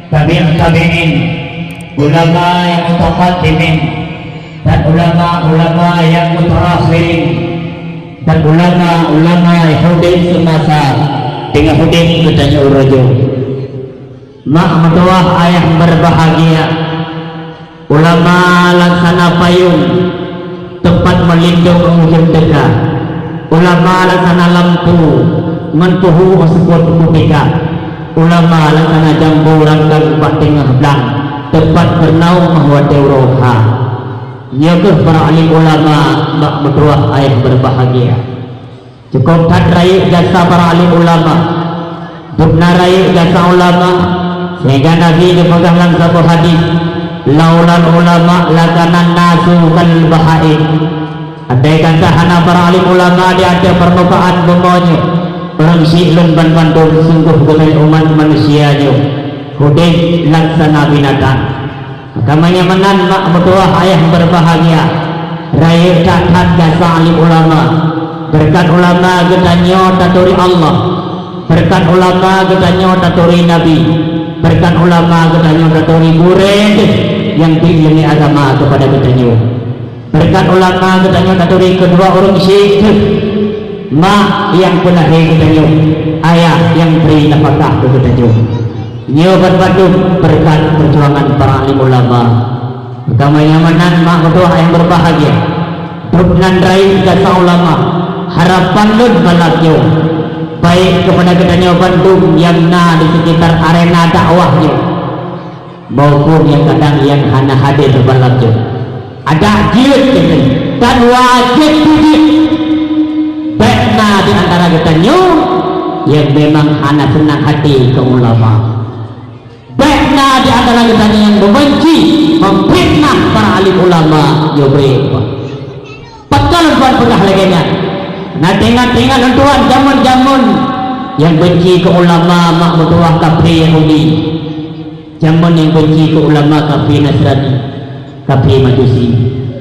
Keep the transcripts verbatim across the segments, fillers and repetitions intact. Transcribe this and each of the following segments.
Tabi'ut tabi'in, ulama nyang mutaqaddimin, dan ulama-ulama nyang mutaakhirin, dan ulama-ulama nyang udeb seumasa teungoh udeb geutanyoe uroe nyoe. Mak meutuwah ayah beubahgia, ulama laksana payong teumpat meulindong óh ujeuen teuka. Ulama laksana lampu ngon peuhu óh seupôt kutika. Ulama laksana jambu rangkang bak teungoh blang, teumpat beureunong óh watée uroe ha. Nyoe kheueh para alim ulama mak meutuwah ayah beubahgia. Cukôp that rayeuk jasa para alim ulama. Dubna rayeuk jasa ulama, sehingga Nabi geupeugah lam saboh hadis, "Laulal ulama lakana nasu kal bahaim." Andai kata hana para alim ulama di ateueh peurmukaan bumoe nyoe, ureuëng syiek lôn banmandum sunggoh geutanyoe umat manusia nyoe udeb laksana binatang. Maka meunyoe meunan mak meutuwah ayah beubahgia, rayeuk that-that jasa alim ulama. Beureukat ulama geutanyoe taturi Allah. Beureukat ulama geutanyoe taturi Nabi. Beureukat ulama geutanyoe taturi gurée nyang bri ileumé agama keupada geutanyoe. Beureukat ulama geutanyoe taturi keudua ureuëng syiek, mak nyang peulahé geutanyoe, ayah nyang bri nafakah keu geutanyoe. Nyoe bandum beureukat peujuangan para alim ulama. Maka meunyoe meunan mak meutuwah nyang beubahgia, dubnan rayeuk jasa ulama, harapan lôn malam nyoe, baik keupada geutanyoe bandum nyang na di sekitar arena dakwah nyoe, maupun nyang kadang nyang hana hadir malam nyoe. Adak jeuet keu, dan wajéb jeuet. Bék na di antara geutanyoe nyang memang hana seunang hati keu ulama. Bék na di antara geutanyoe nyang meubenci, meufitnah para alim ulama nyoe bri. Pakon lôn peugah lagée nyan? Na teuingat-teuingat lôn tuan jameun-jameun nyang benci keu ulama mak meutuwah kafé Yahudi. Jameun nyang benci keu ulama kafé Nasrani, kafé Majusi.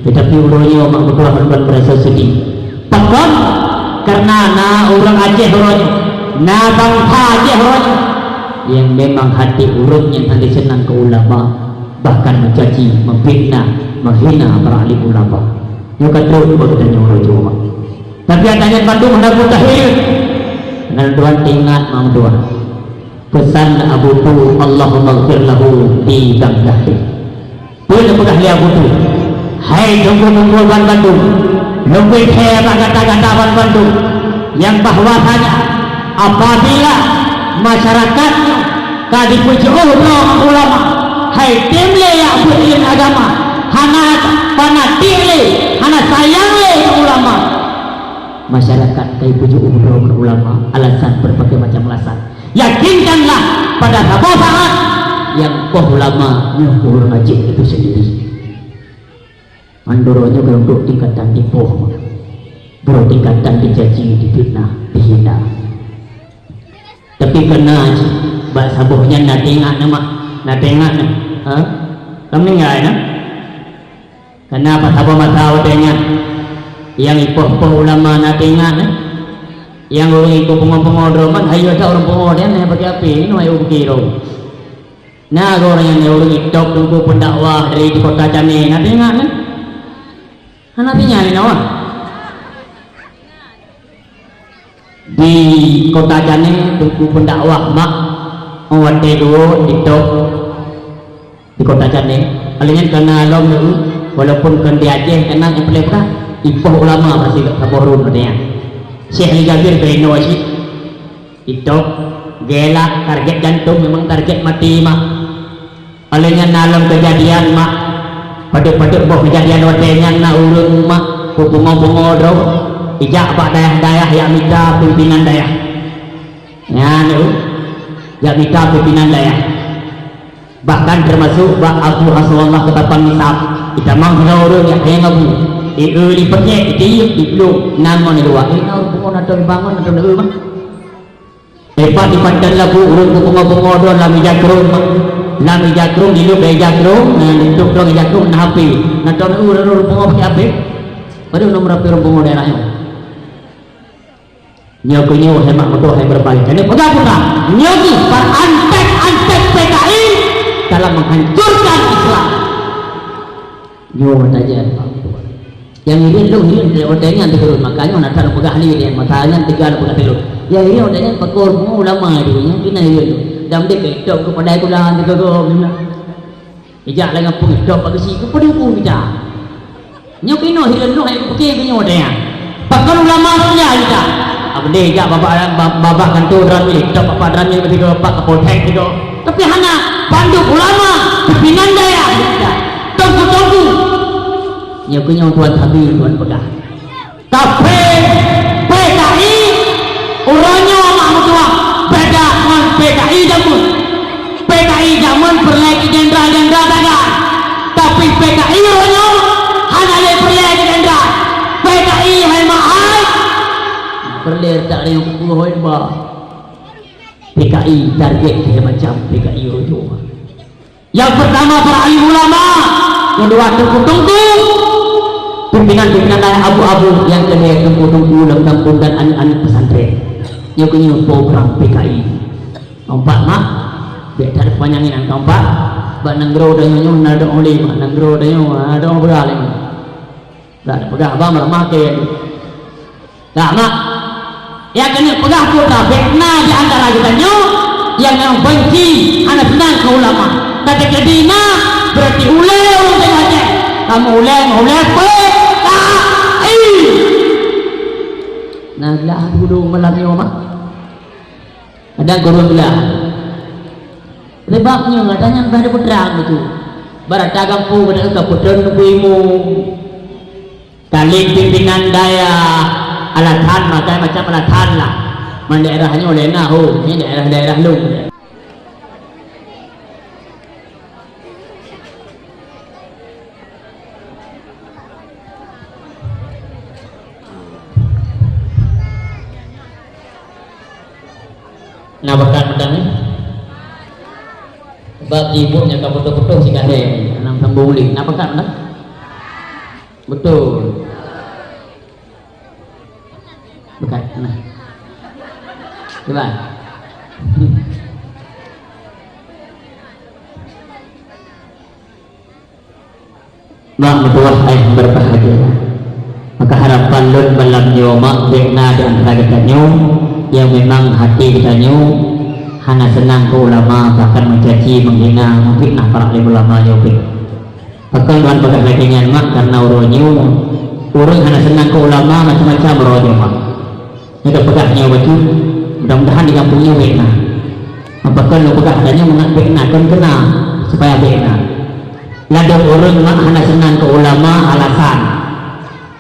Teutapi uroe nyoe mak meutuwah lôn ban meurasa seudeh. Pakon? Kareuna na ureuëng Aceh uroe nyoe, na bansa Aceh uroe nyoe, nyang memang hati ureuëng nyang hana seunang keu ulama, bahkan meucaci, meufitnah, meuhina para alim ulama. Nyoe ka trok bak geutanyoe uroe nyoe, mak. Tapi ata nyan bandum hana geutanyoe. Ngon tuan teuingat mak meutuwah. Peusan Abu Tu, Allahummaghfir lahu di Baghdad. Peue neupeugah lé Abu Tu? Hai teungku-teungku banmandum, lôn bri kheun bak gata-gata banmandum, nyang bahwasanya apabila masyarakat nyoe ka jipeujiôh droe ngon ulama, hai tem lé jak beuet ileuem agama, hana fanatik lé, hana sayang lé ngon ulama. Masyarakat ka jipeujiôh droe ngon ulama, alasan, berbagai macam alasan. Yakinkanlah, pada saboh saat nyang poh ulama nyoe ureuëng Aceh itu sendiri. Mandoro nyoe ka untuk tingkatan dipoh, bro, tingkatan dicaci, difitnah, dihina. Tapi keunan cit, bak saboh nyan na teuingat nyoe, mak, na teuingat nyoe. Ha? Ka meuninggai na? Kareuna bak saboh masa watée nyan, nyang ipoh-poh ulama na teuingat, eh? Nyang ureuëng iko pungo-pungo droe man, hayeue that ureuëng pungo nyan, eh, pakai api, inoe ayo bukiro. Na goe ureuëng nyan, ureuëng itôb teungku pendakwah dari di Kota Cane, na teuingat, eh? Hana teuingat inoe, ah? Di Kota Cane, teungku pendakwah mak, watée duo ditôb di Kota Cane. Alèh nyan kana lom neu, walaupun kon di Aceh, kana nyang paléng peugah, ipoh ulama pasti saboh rhueng watée nyan. Syekh Ali Jabir beuinoe cit, ditôb, geulak, target jantung, memang target maté mak. Alèh nyan na lom keujadian mak, padub-padub boh keujadian watée nyan na ureuëng mak, peupungo-pungo droe, ijak bak dayah-dayah jak mita pimpinan dayah. Nyan, jak mita pimpinan dayah. Bahkan teumasok bak Abu Hasbullah Keutapan Misab, itamong sidroe ureuëng jak kayém abu. Ieu lipeunyek, itiyeuk, iplueng, nan ngon iluwa. Inong pungo na teurimong, na teurimong. Tepat dipadan lagu ureuëng peupungo-pungo droe lam ija krueng, lam ija krueng, di lueb ija krueng, na linto droe ija krueng, na api. Na teurimong ureuëng pungo pakai api. Padahai nomor api ureuëng pungo daerah nyoe. Nyoe keuh nyoe hai mak meutuah hai beureubai. Keuneuk peugah-peugah. Nyoe keuh para antek-antek P K I dalam menghancurkan Islam. Nyoe tajak. Nyang hireuen lôn, hireuen lé watèe nyan teukeureueng, makanya na that lôn peugah lé, nyang masa nyan teuga lôn peugah teukeureueng. Nyang hireuen watèe nyan pakon ulama tu, nyang keunan hireuen lôn. Dan dek keu top keu padai kula teukeureueng. Ijak lagèe pun top bak geusi, keu peudeueng mita. Nyoe keunoe hireuen lôn, hai kupiké keu nyoe watèe nyan. Pakon ulama tu nyan ita. Abdeh jak babah, ba-, babah kantor Dramil, top babah Dramil meusigoe, pak Kapolsek sigoe. Tapi hana, bandum ulama, pimpinan dayah, teungku-teungku. Nyoe keuh nyoe Tuan Sabi, Tuan peugah. Tapi P K I, uroe nyoe mak meutuah, beda ngon P K I jameun. P K I jameun peureulèe keu jenderal-jenderal sagai. Tapi P K I uroe nyoe hana lé peureulèe keu jenderal. P K I hai mak hai. Peureulèe tak ada nyang peuhôi ba. P K I target keu macam P K I uroe nyoe. Nyang peurtama para alim ulama, keudua teungku-teungku, pimpinan-pimpinan dayah abu-abu, nyang keulhèe teungku-teungku lam gampông dan aneuk-aneuk pesantren. Nyoe keuh nyoe program P K I. Keumpat mak, bèk that panyang inan keumpat. Bak nanggroe tanyoe nyoe na doh lé mak, nanggroe tanyoe na doh beurah lé mak. Dak peugah ba meuramah keu. Dak mak. Nyang keuneuk peugah peue tabek na di antara geutanyoe nyang, nyang benci hana seunang keu ulama. Dak keudina berarti ulèe ureueng teuh Aceh. Kamoe ulèe, ulèe P K I. Nah, lah dulu malam nyoe mak. Kadang gurèe beulah. Sebab nyoe gata nyan bah dipeutrang itu. Barata gampông gata ka peutrang neubui imeum. Taleb pimpinan dayah, alasan macam-macam alasan lah. Man daerah nyoe lé na ho, ni daerah-daerah lôn. Na bakat meudan ni? Sebab di ibu nyang ka putôh-putôh sikadée, anang sambung lé. Na bakat meudan? Betul. Bakat, nah. Cuba. Mak meutuwah ayah berbahagia. Maka harapan lôn malam nyoe mak bèk na di antara geutanyoe nyang memang hati geutanyoe hana seunang keu ulama, bahkan meucaci, meunghina, meufitnah para alim ulama nyoe pih. Pakon lôn peugah lagèe nyan mak, karena uroe nyoe ureueng hana seunang keu ulama macam-macam uroe nyoe mak. Nyoe tapeugah nyoe bacut, mudah-mudahan di gampông nyoe bèk na. Pakon lôn peugah tanyoe mangat bèk na, kon keu na, supaya bèk na. Ladôm ureueng mak hana seunang keu ulama alasan.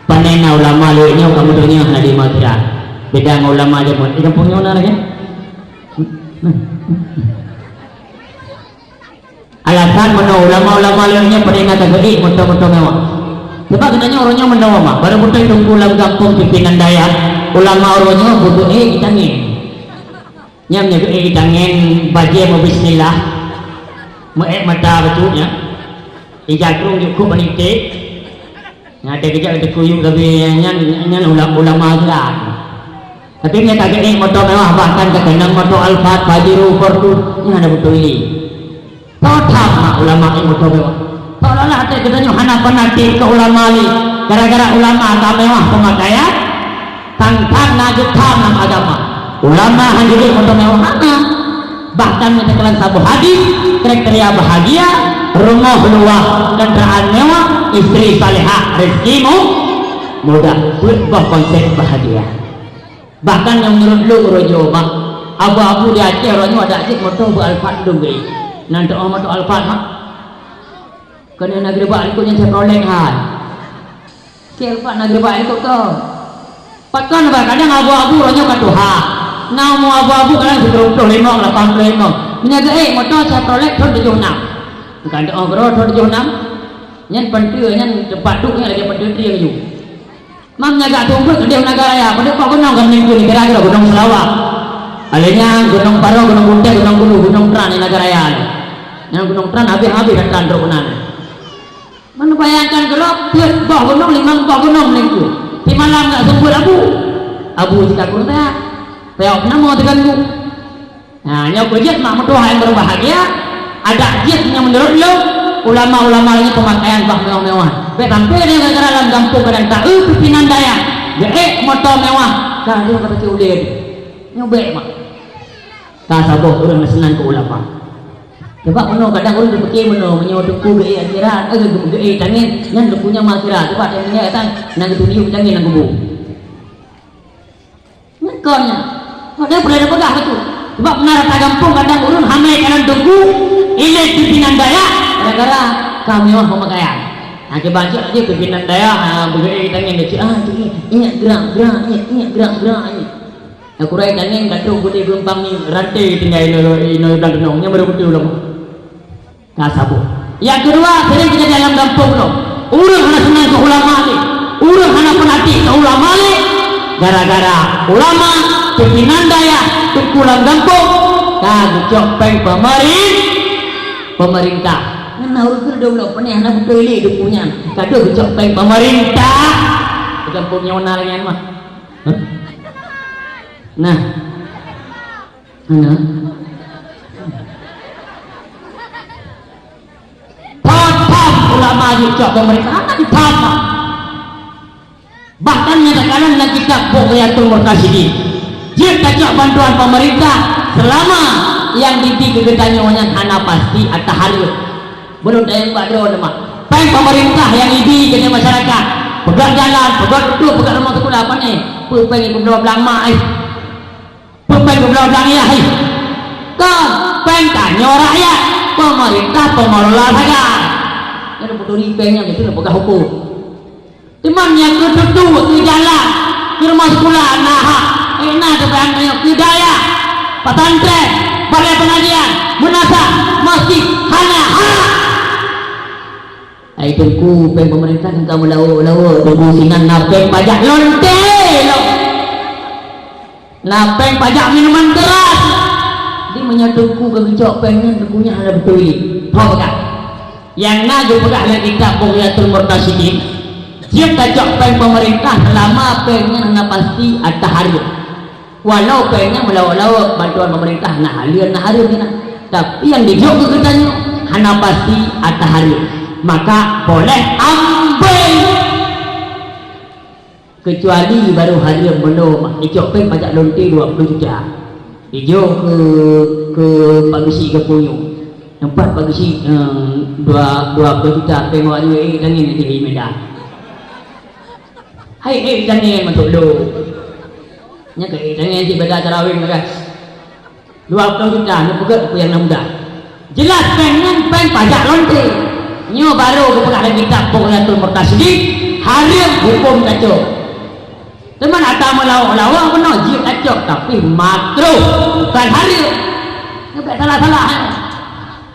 Pane na ulama lé nyoe kamoe donya hana di akhirat. Beda ngon ulama jameun. Di gampông nyoe na lagèe? Alasan meunoe ulama-ulama lé nyoe pane na ka geuék moto-moto mewah. Sebab geutanyoe uroe nyoe meunoe mah, barô beutôi teungku lam gampông pimpinan dayah, ulama uroe nyoe beugeuék itangen. Nyan meunyoe geuék itangen bajèe meubismillah, meuék mata bacut nyan, ija krueng jukuk bak iték. Nyan watèe geujak teuku yub sabe nyan, nyan ula-, ulama geuh. Tapi meunyoe ka geuék moto mewah, bahkan ka keunong moto Alphard, Pajero, Fortuner, nyan hana beutôi lé. Soe that mak ulama ék moto mewah? Seolah-olah até geutanyoe hana fanatik keu ulama lé. Gara-gara ulama ka mewah peumakaian, tan-tan na geutam lam agama. Ulama han jeuet moto mewah, hana. Bahkan meutakeulan saboh hadis, kriteria bahagia, rumoh luwah, kendaraan mewah, istri salehah, rezeki mu-, mudah. Peuet boh konsep bahagia. Bahkan nyang meunurot lôn uroe nyoe, bah, abu-abu di Aceh uroe nyoe adak jeuet moto beu Alphard dum geuék. Nan teu'oh moto Alphard, bah. Keuneuk na geureubak likot nyan Chevrolet hai. Keu Alphard na geureubak likot kon. Pakon bah, kadang abu-abu uroe nyoe ka tuha. Na umu abu-abu kadang sikureueng ploh limong, lapan ploh limong. Meunyoe geuék moto Chevrolet thon tujoh nam. Bukan teu'oh keudroe thon tujoh nam. Nyan peunteue nyan teumpat duek nyan lagèe peunteue trieng nyoe. Mam nyan jak tumpôk keudéh u Nagan Raya, padub boh gunong ka meulingkue, kira-kira Gunong Seulawah. Alèh nyan Gunong Paro, Gunong Buntèe, Gunong Gulu, Gunong Tran di Nagan Raya nyoe. Nyan Gunong Tran habéh-habéh that Tran trok keunan. Man bayangkan keudroe, peuet boh gunong, limong boh gunong meulingkue. Simalam jak seumpôt abu. Abu sikakur that. Payah peunamoh teuganggu. Nah, nyoe beujeuet mak meutuwah nyang berbahagia, Adak jeuet nyang meunurot lôn, ulama-ulama nyan peumakaian bah mewah-mewah. Bèk sampoe lé gara-gara lam gampông kadang taeu pimpinan dayah, geuék moto mewah, ka lheueh ka pacok ulèe. Nyoe bèk mak. Ka saboh ureueng na seunan keu ulama. Sabab meunoe kadang ureueng jipike meunoe, meunyoe teungku geuék akhirat, eh, geuék tangieng, nyan teungku nyan akhirat. Sabab tangieng nyan, nyan geutuju tangieng lam kubu. Nyan kon nyan. Padahai peue lé peugah beutôi. Sabab na rata gampông kadang ureueng hamé kalon teungku, ilèe pimpinan dayah, gara-gara ka mewah peumakaian. Nah, kiban cit aja pimpinan dayah, ha, beugeuék tangieng dia cit, ah, cit, ingat gerak, gerak, ingat, ingat gerak, gerak, ingat. Nah, kurai tangieng ka trok geude geumpang ni ranté tinggai inoe, inoe dan renong. Nyan baru beutôi ulama. Ka saboh. Nyang keudua, sering teujadi lam gampông nyoe. Ureueng hana seunang keu ulama lé. Ureueng hana peunatik keu ulama lé. Gara-gara ulama, pimpinan dayah, teungku lam gampông, ka geucok péng peumarin-, peumeurintah. Nyan na ureueng keu dong lom, peue hana beutôi lé teungku nyan. Ka geucok péng peumeurintah. Di gampông nyoe na lagèe nyan mah. Nah. Hana. Phon-phon ulama jicok peumeurintah, hana jiphon. Bahkan nyatakan lam kitab Bughyatul Murtasyidin, jeuet tacok bantuan peumeurintah seulama nyang dibi keu geutanyoe nyan hana pasti ata hareuem. Belom tayang bak droe teuma. Péng peumeurintah nyang ibi keu masyarakat. Peugöt jalan, peugöt reutôh, peugöt rumoh sikula, pane? Peue péng nyang keudroe blang mak, eh? Peue péng geubloe blang yah, hei? Kon, péng tanyoe rakyat, peumeurintah pengelola sagai. Nyan peuturi péng nyan beutôi peugah huköm. Teuma nyang keu tutue, keu jalan, keu rumoh sikula na hak, eh, na teupeue tanyoe keu dayah, pesantren, balai pengajian, meunasah, masjid, hana hak. Hai teungku, péng peumeurintah nyang ka meulawok-lawok, teungku sinan na péng pajak lonte lom. Na péng pajak minuman keras. Jadi meunyoe teungku ka geucok péng nyan, teungku nyan hana beutôi lé. Ho peugah. Nyang na geupeugah lam kitab Bughyatul Murtasyidin, jeuet tacok péng peumeurintah seulama péng nyan hana pasti ata hareuem. Walau péng nyan meulawok-lawok, bantuan peumeurintah na halal, na hareuem nyan. Tapi nyang dijok keu geutanyoe hana pasti ata hareuem. Maka boleh ambai. Keucuali barô hareuem meunoe mah, icok péng pajak lonte dua ploh juta. Ijok keu, keu Pak Geuchik Gampông Nyoe. Teumpat Pak Geuchik, eh, dua, dua ploh juta péng awak nyoe, eh, tangieng di Medan. Hai, eh, tangieng masuk lôn. Nyan keu, eh, tangieng cit beda tarawih mereka. Dua ploh juta, neupeugöt peue nyang na mudah. Jeulaih péng nyan péng pajak lonte. Nyoe barô geupeugah lam kitab Bughyatul Murtasyidin, hareuem huköm tacok. Teuma ata meulawok-lawok meunoe jeuet tacok, tapi makruh, bukan hareuem. Nyoe bèk salah-salah, eh.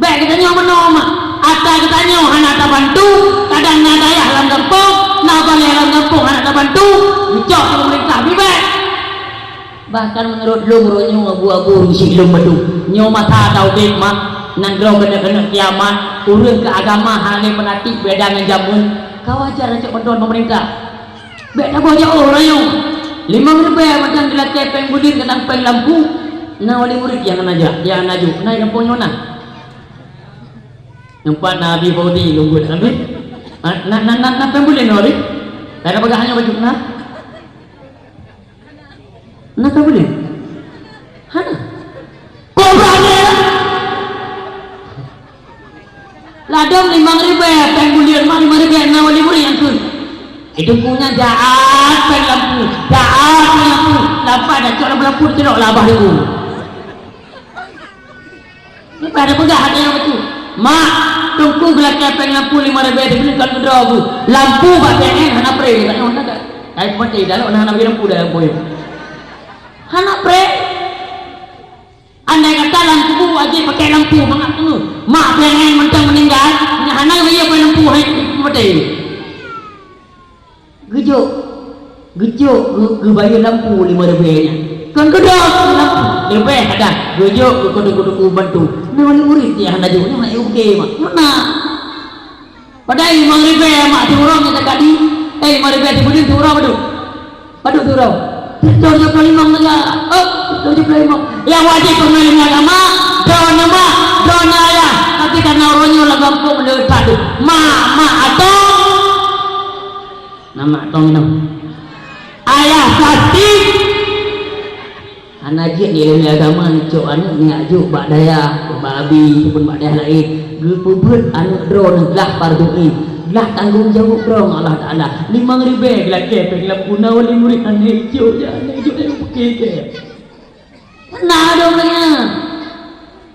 Bèk geutanyoe meunoe mah. Ata geutanyoe hana tabantu, kadang na dayah lam gampông, na balèe lam gampông hana tabantu, geucok keu peumeurintah, bibèk. Bahkan meunurot lôn, uroe nyoe abu-abu ureueng syiek lôn mandum. Nyoe masa taudép mak, nanggroe keuneuk-keuneuk kiamat, ureueng keu agama hana lé peunatik beda ngon jameun, ka wajar tacok bantuan peumeurintah. Bèk taboh jiôh uroe nyoe. Limong ribèe mantong dilakèe péng buleuen, kadang péng lampu. Na wali murit nyang hana jak, nyang hana jok, na di gampông nyoe na. Teumpat na Abi Fauzi lôn buet, na, na, na, na, na péng buleuen nyoe, Abi? Ka tapeugah nyoe bacut na? Na ka buleuen? Hana. Kok brani? Ladôm limong ribèe, péng buleuen mah limong ribèe, na wali murit nyang kheun. Itu punya jaat péng lampu, jaat péng lampu. Lampu dah cok lampu, lampu celok lah abah lampu. Nyoe ka tapeugah haba nyang beutôi. Mak, teungku geulakèe péng lampu limong ribèe, tapi kon keudroe bu. Lampu bak P L N hana pré, tak nyoe hana. Kai peumaté, dah lôn hana bagi lampu dah lampu nyoe. Hana pré. Andai kata lam kubu wajéb pakèk lampu, mangat teungeut. Mak P L N mantong meuninggai, nyan hana bagi lampu, hai peumaté. Geujok, geujok geu-, geubayeue lampu limong ribèe nyan. Kon keudroe lampu, leubeh adak geujok keu teungku-teungku bantu. Nyoe murit nyang hana jok, nyoe mak oke mak. Nyoe na. Padahai limong ribèe mak siuroe nyang takadi, eh, limong ribèe sibuleuen siuroe padum? Padum siuroe? Sireutôh tujoh ploh limong saja. Oh, tujoh ploh limong. Nyang wajéb peurunoe ilmu agama, droeneuh mak, droeneuh ayah. Mak, mak atong. Nama atong inoe? Ayah plastik. Hana jeuet di ilmu agama neucok aneuk nyak jok bak dayah, bak abi, ataupun bak dayah laén. Geupeubeuet aneuk droeneuh glah fardhu ain, glah tanggong jaweueb droe ngon Allah Taala. Limong ribèe geulakèe péng lam puna wali murit hana jok, ya, hana jok, hana jok. Na dong lagèe nyan.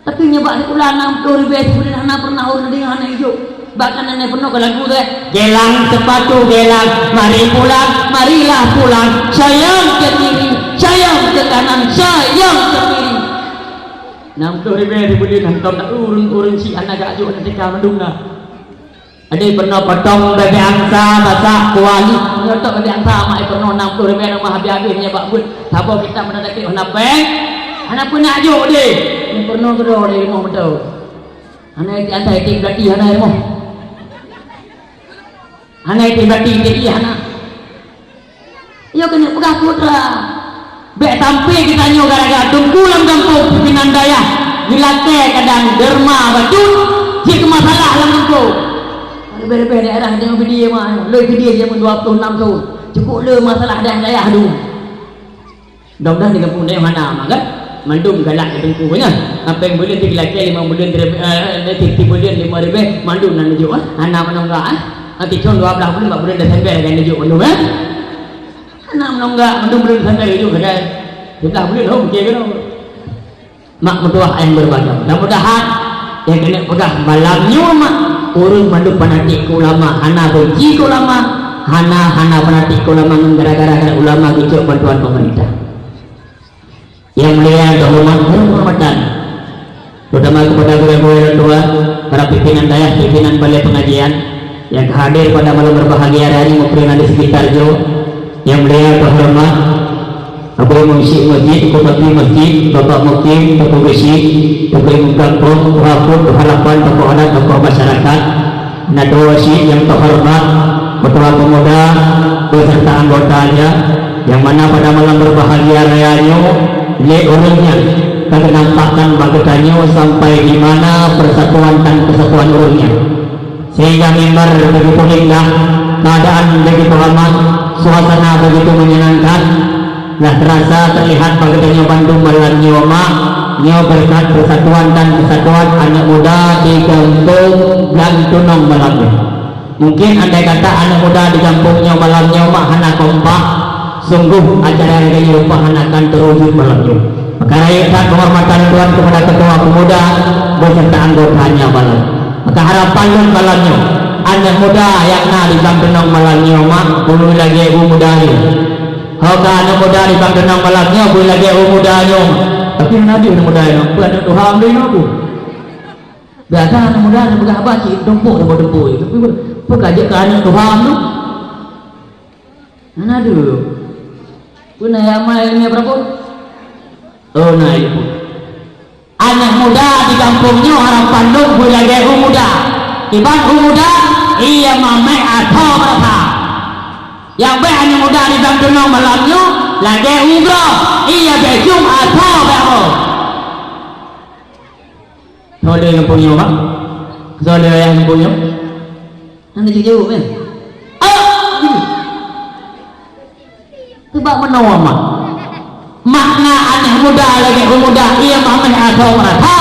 Tapi nyoe bak sikula nam ploh ribèe sibuleuen hana pernah ureueng deungoe hana ijok. Bahkan nenek peunoh ka lagu tu, eh, "Gelang sepatu gelang, mari pulang, marilah pulang. Sayang ke kiri, sayang ke kanan, sayang ke kiri." Nam ploh ribèe sibuleuen hantom na ureueng-ureueng syiek hana geujok, hana teuka mandum na. Adak peunoh potong bebek angsa, masak kuali. Nyoe tok bebek angsa, mak peunoh nam ploh ribèe, nama habéh-habéh nyan bak buet. Saboh kitab meunan sakét hana péng. Hana peunak jok deh. Nyoe peunoh keudroe di rumoh beutôi. Hana iti antai iti berarti hana di rumoh. Hana iti berarti iti hana. Nyoe keuneuk peugah putra. Bèk sampai geutanyoe gara-gara teungku lam gampông pimpinan dayah geulakèe kadang derma bacut, jeuet keu masalah lam gampông. Leubeh-leubeh daerah nyang video mah, lôn video jameun dua puluh enam thôn. Cukup le masalah dayah-dayah dum. Mudah-mudahan di gampông dayah hana mah kan. Mandum galak di teungku nyan. Sampai buleuen tiga lakèe lima buleuen, eh, tiga buleuen lima ribèe, mandum na neujok, eh. Hana meunonggak, eh. Nanti cong dua belas buleuen, empat buleuen Desember kan neujok mandum, eh. Hana meunonggak, mandum buleuen sampai ujong sagai. Siblah buleuen hom, oke keunoe. Mak meutuah nyang beubahgia. Mudah-mudahan nyang keuneuk peugah malam nyoe mak, ureueng mandum fanatik keu ulama, hana benci keu ulama, hana, hana fanatik keu ulama ngon gara-gara ulama geucok bantuan pemerintah. Yang mulia dan hormat, hormatan, terutama kepada gurèe-gurèe orang tua, para pimpinan dayah, pimpinan balai pengajian yang hadir pada malam berbahagia hari ini, mungkin ada sekitar jo. Yang mulia dan hormat, Abu Imam Syekh Masjid, Bupati Masjid, Bapak Mukim, Teungku Geuchik, Teungku Imum Gampông, Tuha Pun, Tuha Lapan, tokoh adat, tokoh masyarakat, Nahdlatul Wasit yang terhormat, Ketua Pemuda beserta anggotanya, yang mana pada malam berbahagia raya nyoe, lé ureueng nyan ka geunampakkan bak geutanyoe sampai di mana persatuan dan kesatuan ureueng nyan. Sehingga mimbar begitu indah, keadaan begitu aman, suasana begitu menyenangkan, Nah, terasa terlihat bak geutanyoe bandum malam nyoe, mak, nyoe beureukat persatuan dan kesatuan aneuk muda di gampông Blang Tunong malam nyoe. Mungkin andai kata aneuk muda di gampông nyoe malam nyoe, mak, hana kompak, sungguh acara lagèe nyoe rupa hana akan teuwujud malam nyoe. Maka rayeuk that penghormatan lôn kepada Ketua Pemuda beserta anggotanya malam. Maka harapan lôn malam nyoe, aneuk muda nyang na di Blang Tunong malam nyoe, mak, beulagèe u muda nyoe. Ho ka aneuk muda di Blang Tunong malam nyoe beulagèe u muda nyoe. Tapi hana deuh aneuk muda nyoe, peue aneuk tuha meunan nyoe peue? Biasa aneuk muda nyang peugah haba cit tumpôk, tumpôk, tumpôk. Tapi peue ka jeuet keu aneuk tuha nyoe? Hana deuh. Peue na nyang amai ileumèe peurabot? Oh, na ileumèe. Aneuk muda di gampông nyoe harapan lôn beulagèe u muda. Kiban u muda, ie mamèh asoe meurasa. Nyang bèk aneuk muda di Blang Tunong malam nyoe lagèe u groe, ie bèk jum asoe bèk rhot. Soe lé gampông nyoe, Pak? Soe lé ayah gampông nyoe? Hana jijaweueb, ya? Ah! Sabab meunoe, mak. Makna aneuk muda lagèe u muda, ie mamèh asoe meurasa,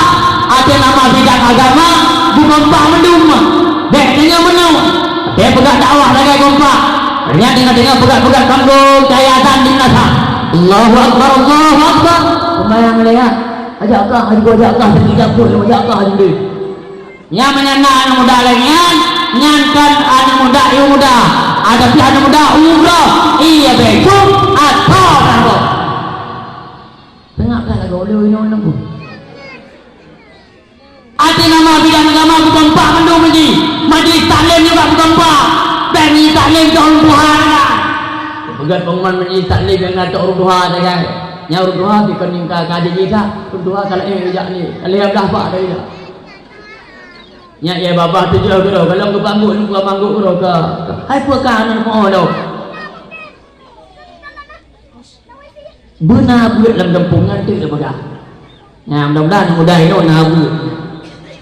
até nama bidang agama, beukompak mandum, mak. Bèk tanyoe meunoe. Até peugah dakwah lagèe kompak. Ternyata tengah-tengah peugah-peugah kampung, kayatan di meunasah. Allahu Akbar, Allahu Akbar. Seumayang lé, ya. Ajak kah, ajak kah, ajak kah, ajak kah, ajak kah. Nyan meunyan na aneuk muda lagèe nyan, nyan kon aneuk muda, ie muda. Ada pih aneuk muda, u groe, ie bèk jum asoe bèk rhot. Teungoh that lagoe ulèe inoe nunggu. Até nama bidang agama beukompak mandum ji. Majlis taklim juga beukompak. Bèk majlis taklim cok ureueng tuha sagai. Peugah pengumuman majlis taklim nyang na cok ureueng tuha sagai. Nyang ureueng tuha dikon ningka ka jijak, ureueng tuha ka laén jak ni. Ka lhèe blah bak dari dah. Nyak, ya, babah tujoh keudroe, golom geupanggok, lôn geupanggok keudroe ka, ka. Hai peue ka aneuk po lôn? Beuna beuet lam gampông nyan teuk tapeugah. Nyan, mudah-mudahan muda inoe na beuet.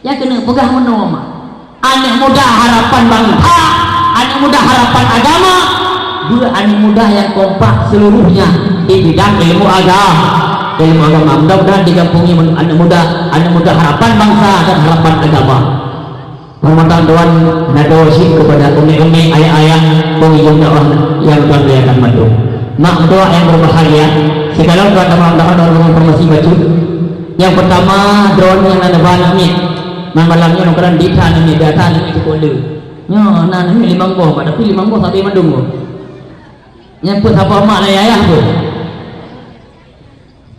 Nyang keuneuk peugah meunoe, mak. Aneuk muda harapan bansa, aneuk muda harapan agama, dua aneuk muda yang kompak seluruhnya di bidang ilmu agama. Ilmu agama, mudah-mudahan di gampông nyoe aneuk muda, aneuk muda harapan bansa dan harapan agama. Hormatan tuan, nado cit kepada umi-umi, ayah-ayah, pengunjung dakwah yang tuan muliakan mandum. Mak mertua yang berbahagia, sekarang tuan teman-teman dapat informasi bacut. Yang pertama, droeneuh nyang na neuba aneuk miet. Malam nyoe kadang dita aneuk miet, data aneuk miet cukup le. Nyoe na aneuk miet limong boh, tapi limong boh sabe mandum boh. Nyang peusaboh mak lé ayah boh.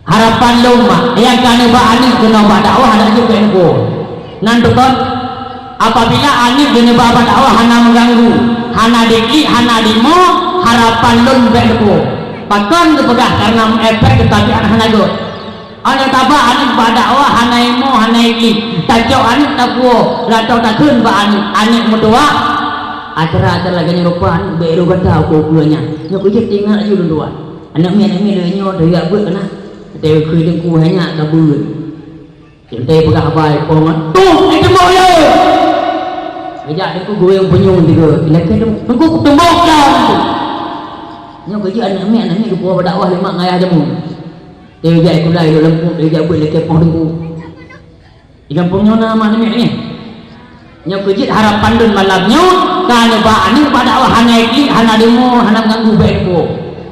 Harapan lôn mak, nyang ka neuba aneuk keunoe bak dakwah adak jeuet bèk neuba. Nan beutôi, apabila aneuk geuneuba bak dakwah hana meuganggu, hana diklik, hana dimo, harapan lôn bèk neuba. Pakon geupeugah? Karena meuefek keu tabiat hana gèt. Aneuk taba aneuk bak dakwah hana imo, hana iklik. Tacok aneuk tapuwoe, latôh takheun bak aneuk, aneuk meutuwah. Acara-acara lagèe nyoe rupa aneuk bèk rôh gata ukeue-ukeue nyan. Nyoe keuh jeuet teuingat laju lôn tuan. Aneuk miet, aneuk miet lagèe nyoe teuyak beuet keunan. Teukeue teungku hai nyak ka beuet. Teuntèe peugah haba ipoh ngon, "Tuh, eh, teumbok lé!" Geujak teungku gurèng punyueng tiga. Ilakèe teungku, "Teungku, teumbok lé!" Nyoe keuh jeuet aneuk miet, aneuk miet geupuwoe bak dakwah lé mak ngon ayah jameun. Teuh jak ikulai lôn leumpuk, teuh jak beuet lakèe poh teungku. Di gampông nyoe na mak namiet nyan. Nyoe keuh jeuet harapan lôn malam nyoe, ka neuba aneuk bak dakwah hana iklik, hana demo, hana meuganggu bèk teupeu.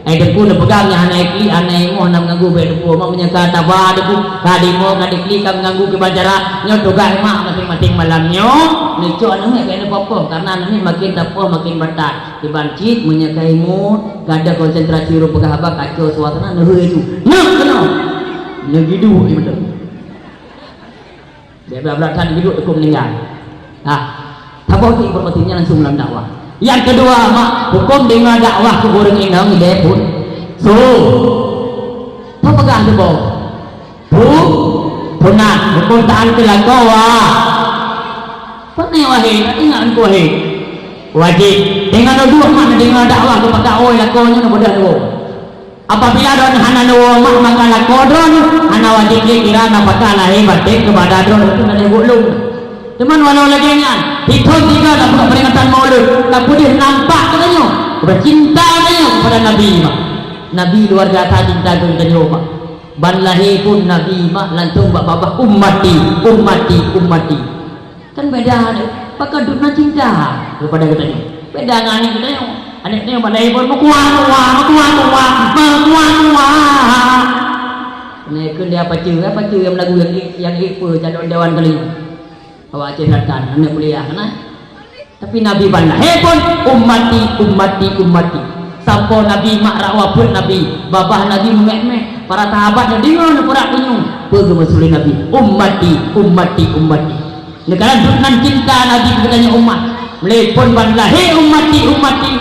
Hai teungku neupeugah nyan hana iklik, hana imo, hana meuganggu bèk teupeu. Mak meunyoe ka taba teungku, ka demo, ka diklik, ka meuganggu keu acara, nyoe tugaih mak maséng-maséng malam nyoe, neucok aneuk miet bèk neupoh-poh, karena aneuk miet makin tapoh makin batat. Kiban cit meunyoe ka imo, ka ada konsentrasi ureueng peugah haba, kacau suasana, neuhôi laju. Nah, keunoe. Neugiduek ié beutôi. Bèk brat-brat that neugiduek, teukuk meuninggai. Ah, saboh tu ibarat nyan langsung lam dakwah. Nyang keudua, mak, hukôm deungoe dakwah keu ureueng inong ilèe phôn. So, peugah saboh. Pu-, punah, hukôm taát keu lakoe, wah. Pane wahé, ingat Teungku wahé. Wajéb. Deungon udeuh mak neudeungoe dakwah geupeugah oi lakoe nyoe neubeudôh dua. Apabila droeneuh hana neuwoe mak maka lakoe droeneuh hana wajéb lé kira nafakah lahé batén keupada droeneuh, itu hana buet lôn. Teuma walau lagèe nyan, di thôn tiga tabuka peringatan Maulud, tapeudeuh nampak geutanyoe, bercinta geutanyoe kepada Nabi mak. Nabi luar biasa cinta geutanyoe mak. Ban lahé phôn Nabi mak langsung bak babah, "Ummati, ummati, ummati." Kan beda deh. Pakon dum na cinta kepada geutanyoe. Beda ngon aneuk geutanyoe. Aneuk geutanyoe bak lahé phôn meukuah, meukuah, meukuah, meukuah, meukuah, meukuah. Nah, keu dia pacu, eh, pacu nyang lagu nyang, nyang ipe calon dewan kali. Awak Aceh Selatan, aneuk kuliah, nah. Tapi Nabi ban lahé phôn, "Ummati, ummati, ummati." Sampoe Nabi mak rak wafeuet Nabi, babah Nabi meuméh-méh, para sahabat neudeungoe neupeugah punyueng, peue geumeusulet Nabi, "Ummati, ummati, ummati." Neukalon dum nan cinta Nabi keu geutanyoe umat, mulai phôn ban lahé, "Ummati, ummati,"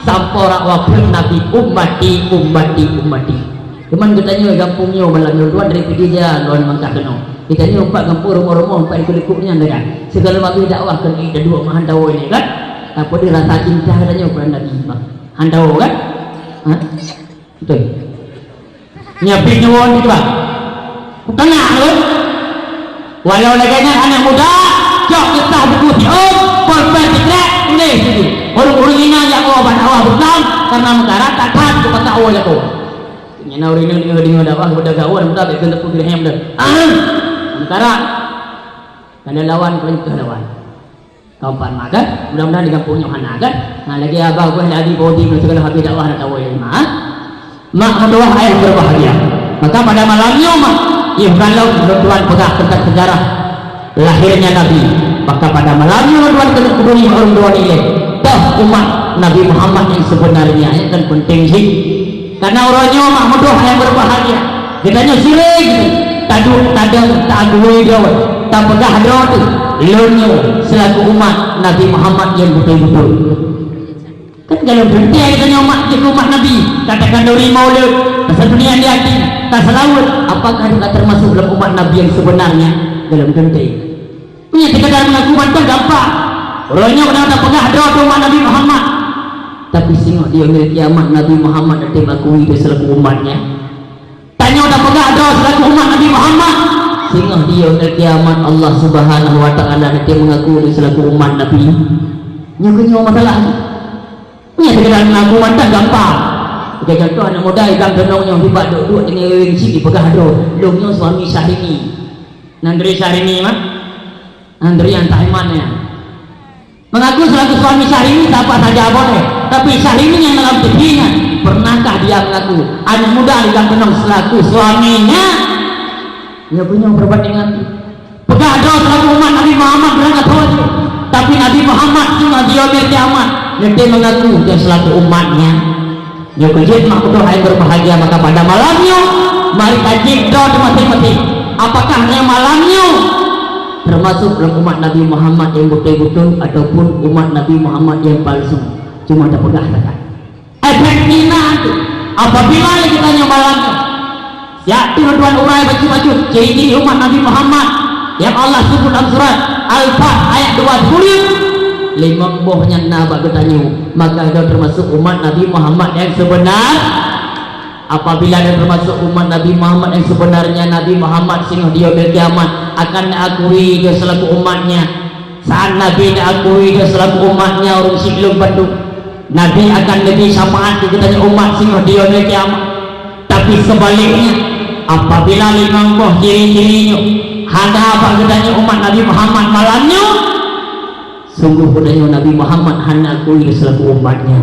sampoe rak wafeuet Nabi, "Ummati, ummati, ummati." Cuman geutanyoe gampông nyoe malam nyoe, luwan dari Pidie Jaya, luwan Makkah keunoe. Geutanyoe empat gampông, rumoh-rumoh empat likot-likot nyan dah kan. Sigohlom abéh dakwah keu ié duek meuhan tawoe nyoe kan. Tapi di rasa cinta geutanyoe keu Nabi mak. Han tawoe kan? Ha? Beutôi. Nyan pih nyoe nyoe bah. Kutanya lôn. Walau lagèe nyan aneuk muda, cok kisah buku siôn, polpen sikrek, tuléh situ. Ureueng-ureueng inan nyang woe bak dakwah Islam, karena meukara that-that geupakat woe lakoe. Nyan na ureueng inong deungoe-deungoe dakwah, budak gaul, muda bèk keuneuk peugah hem deh. Ah! Meukara. Kada lawan, peurintah lawan. Ka umpat mak kan? Mudah-mudahan di gampông nyoe hana kan? Nah, lagèe abah geuh lagi bodi ngon segala habis dakwah nak tawoe lima. Mak meutuwah ayah berbahagia. Maka pada malam nyoe mak, yôh kalon lôn tuan peugah teuntang sejarah lahirnya Nabi. Maka pada malam nyoe lôn tuan keuneuk peuduli ureueng dua nilai. Toh umat Nabi Muhammad yang sebenarnya, nyan kan penting jih. Karena uroe nyoe mak meutuwah nyang berbahagia. Geutanyoe siré jih taduek tadong taagui droe, tapeugah droe teuh, lôn nyoe selaku umat Nabi Muhammad nyang beutôi-beutôi. Kan golom teuntèe geutanyoe umat jih keu umat Nabi, ka takanduri Maulud, taseutunian di até, taseulaweuet, apakah ka termasuk dalam umat Nabi yang sebenarnya? Golom teuntèe. Meunyo sekadar mengaku mantong gampang. Uroe nyoe kadang tapeugah droe teuh umat Nabi Muhammad. Tapi singoh di yaumil kiamat Nabi Muhammad até mengakui dia selaku umatnya. Tanyoe tapeugah droe selaku umat Nabi Muhammad. Singoh di yaumul kiamat Allah Subhanahu wa Taala nanti mengaku dia selaku umat Nabi. Nyoe keuh nyoe masalah. Nyoe sekedar mengaku mantap gampang. Sebagai contoh, anak muda ikam tenong nyoe, tiba duduk-duduk dengan orang cik dipeugah droe, "Lôn nyoe suami Syahrini." Nyan dari Syahrini mah. Nyan dari Antak Iman nyan. Mengaku selaku suami Syahrini siapa saja boleh, tapi Syahrini yang dalam T V nyan, pernahkah dia mengaku anak muda di Gang Keunong selaku suaminya? Nyoe keuh nyoe perbandingan. Peugah droe selaku umat Nabi Muhammad, beurangkat saja. Tapi Nabi Muhammad singoh di yaumul kiamat, nanti mengaku dia selaku umatnya. Nyoe keuh jeuet mak beutôi hai berbahagia, maka pada malam nyoe, mari ka jeuet droe teuh maséng-maséng. Apakah nyang malam nyoe termasuk dalam umat Nabi Muhammad nyang beutôi-beutôi ataupun umat Nabi Muhammad nyang palsu? Cuma tapeugah saja. Efek Cina tu, apabila kita nyang malam nyoe, siat tu tuan urai bacut-bacut, ciri-ciri umat Nabi Muhammad nyang Allah sebut dalam surat Al-Fath ayat dua sepuluh, limong boh nyan na bak geutanyoe, maka geutanyoe termasuk umat Nabi Muhammad nyang sebenar. Apabila geutanyoe termasuk umat Nabi Muhammad nyang sebenarnya, Nabi Muhammad singoh di yaumul kiamat akan akui geutanyoe selaku umatnya. Saat Nabi akui geutanyoe selaku umatnya, ureuëng silueng bandum, Nabi akan neubri syafaat keu geutanyoe umat singoh di yaumul kiamat. Tapi sebaliknya, apabila limong boh ciri-ciri nyoe hana bak geutanyoe umat Nabi Muhammad malam nyoe, sungguh geutanyoe Nabi Muhammad hana akui selaku umatnya.